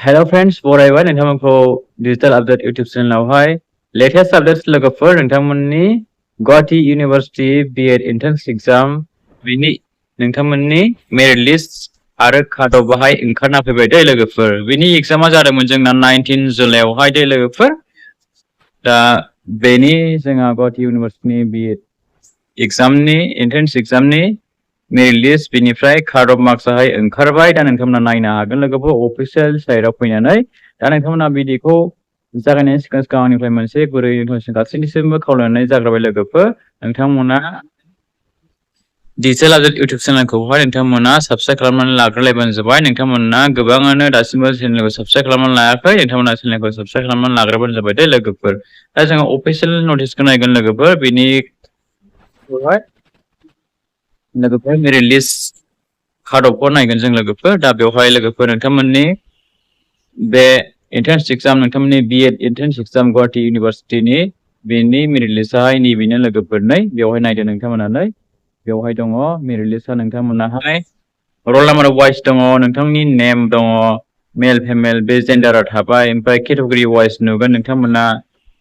Hello friends, बरायबाय नोंथांमोनखौ digital update YouTube चेनेलावहाय लेटेस्ट आपडेट्स लोगोफोर नोंथांमोननि Guwahati university B.Ed entrance exam बिनि नोंथांमोननि मेरिट लिस्ट आरो काट अफआहाय ओंखारना फैबाय दे लोगोफोर। बिनि एग्जामा जादोंमोन जोंना 19 जुलाइआवहाय दे लोगोफोर। दा बेनि जोंहा गुवाहाटी इउनिभार्सिटिनि B.Ed एग्जामनि एन्ट्रेन्स एग्जामनि मेरिट लिस्ट बिनिफ्राय काट अफ मार्क्सआहाय ओंखारबाय। दा नोंथांमोना नायनो हागोन लोगोफोर अफिसियेल साइटआव फैनानै। दा नोंथांमोना भिडिअखौ जागायनायनि सिगां आंनिफ्राय मोनसे गुरै इनफरमेसन गासैनिसिमबो खावलायनाय जाग्रोबाय लोगोफोर। नोंथांमोना डिजिटल आपडेट इउटुब चेनेलखौहाय नोंथांमोना साबस्क्राइब खालामनानै लाग्रोलायबानो जाबाय। नोंथांमोना गोबाङानो दासिमबो चेनेलखौ साबस्क्राइब खालामनानै लायाखै, नोंथांमोना चेनेलखौ साबस्क्राइब खालामनानै लाग्रोबानो जाबाय दे लोगोफोर। दा जोङो अफिसियेल नटिसखौ नायगोन लोगोफोर। बिनिखौहाय लोगोफोर मेरिट लिस्ट काट अफखौ नायगोन जों लोगोफोर। दा बेवहाय लोगोफोर नोंथांमोननि बे एन्ट्रेन्स एग्जाम नोंथांमोननि B.Ed एन्ट्रेन्स एग्जाम गुवाहाटी इउनिभार्सिटिनि बेनि मेरिट लिस्टआहाय नैबेनो लोगोफोर नै। बेवहाय नायदो नोंथांमोना नै। बेवहाय दङ मेरिट लिस्टआ नोंथांमोनाहाय रल नाम्बार वाइज दङ, नोंथांनि नेम दङ, मेल फिमेल बे जेन्डारा थाबाय, ओमफ्राय केटेगरि वाइज नुगोन नोंथांमोना,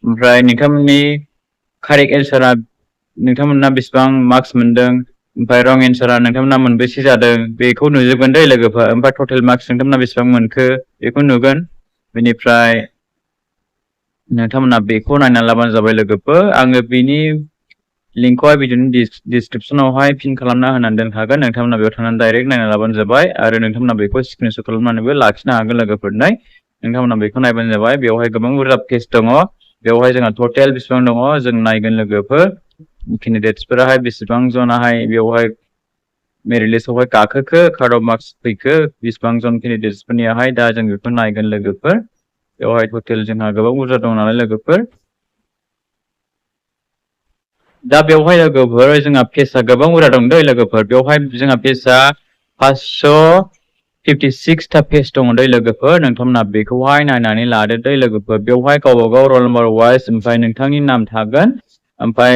ओमफ्राय नोंथांमोननि कारेक्ट एन्सारा नोंथांमोना बेसेबां मार्क्स मोनदों, ओमफ्राय रं एन्सारा नोंथांमोना मोनबेसे जादों बेखौ नुजोबगोन दे लोगोफोर। ओमफ्राय टटेल मार्क्स नोंथांमोना बेसेबां मोनखो बेखौ नुगोन। बेनिफ्राय नोंथांमोना बेखौ नायना लाबानो जाबाय लोगोफोर। आङो बिनि लिंकखौहाय भिडिअनि डिसक्रिपसनावहाय पिन खालामना होनानै दोनखागोन। नोंथांमोना बेयाव थांनानै डाइरेक्ट नायना लाबानो जाबाय आरो नोंथांमोना बेखौ स्क्रिनशट खालामनानैबो लाखिनो हागोन लोगोफोर नै। नोंथांमोना बेखौ नायबानो जाबाय। बेवहाय गोबां बुरजा पेज दङ। बेवहाय जोंहा टटेल बेसेबां दङ जों नायगोन लोगोफोर। केन्डिडेट्सफोराहाय बेसेबां जनाहाय बेवहाय मेरिट लिस्टआवहाय गाखोखो, काट अफ मार्क्स फैखो, बेसेबां जन केन्डिडेट्सफोरनियाहाय दा जों बेखौ नायगोन लोगोफोर। बेवहाय टटेल जोंहा गोबां बुरजा दं नालाय लोगोफोर। दा बेवहाय लोगोफोर जोंहा पेजआ गोबां बुरजा दं दै लोगोफोर। बेवहाय जोंहा पेजआ 556 था पेज दङ दै लोगोफोर। नोंथांमोना बेखौहाय नायनानै लादो दै लोगोफोर। बेवहाय गावबा गाव रल नाम्बार वाइज ओमफ्राय नोंथांनि नाम थागोन, ओमफ्राय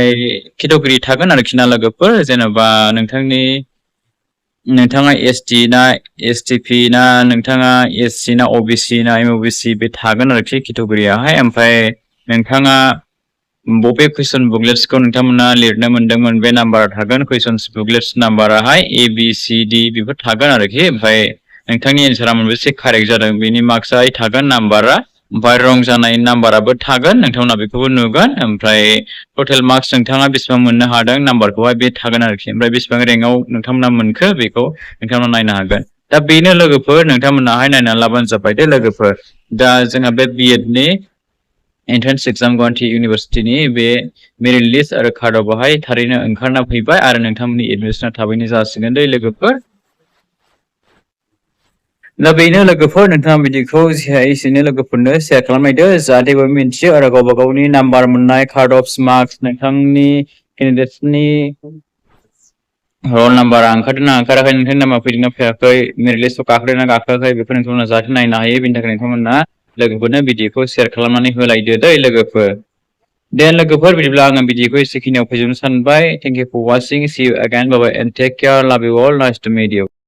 केटेगरि थागोन आरोखि ना लोगोफोर। जेनेबा नोंथाङा ST ना STP ना, नोंथाङा SC ना OBC ना MOBC बे थागोन आरोखि केटेगरियाहाय। ओमफ्राय नोंथाङा बबे कुइसन बुकलेट्सखौ नोंथांमोना लिरनो मोनदोंमोन बे नाम्बारा थागोन। कुइसन बुकलेट्स नाम्बाराहाय ABCD बेफोर थागोन आरोखि। ओमफ्राय नोंथांनि एन्सारा मोनबेसे कारेक्ट जादों बेनि मार्क्सआहाय थागोन नाम्बारा, ओमफ्राय रं जानाय नाम्बाराबो थागोन, नोंथांमोना बेखौबो नुगोन। ओमफ्राय टटेल मार्क्स नोंथाङा बेसेबां मोननो हादों नाम्बारखौहाय बे थागोन आरोखि। ओमफ्राय बेसेबां रेंकआव नोंथांमोना मोनखो बेखौ नोंथांमोना नायनो हागोन। दा बेनो लोगोफोर, नोंथांमोनाहाय नायनानै लाबानो जाबाय दे लोगोफोर। दा जोंहा बे B.Edनि एन्ट्रेन्स एग्जाम गुवाहाटी इउनिभार्सिटिनि बे मेरिट लिस्ट आरो काट अफआहाय थारैनो ओंखारना फैबाय आरो नोंथांमोननि एडमिसना थाबैनो जासिगोन दे लोगोफोर। दा बेनो लोगोफोर, नोंथाङा भिडिअखौ जि हायो एसेनो लोगोफोरनो शेयार खालामनायदो जाहाथे बयबो मिन्थियो आरो गावबा गावनि नाम्बार मोननाय, काट अफ मार्क्स, नोंथांनि केन्डिडेट्सनि रल नाम्बारा ओंखारदोंना ओंखाराखै, नोंथांनि नामा फैदोंना फैयाखै, मेरिट लिस्टआव गाखोदोंना गाखोआखै बेखौ नोंथांमोना जाहाथे नायनो हायो। बेनि थाखाय नोंथांमोना लोगोफोरनो भिडिअखौ शेयार खालामनानै होलायदो दै लोगोफोर। दे लोगोफोर, बिदिब्ला आङो भिडिअखौ एसेखिनियाव फोजोबनो सानबाय। Thank you for watching, see you again, bye bye and take care, love you all, nice to meet you.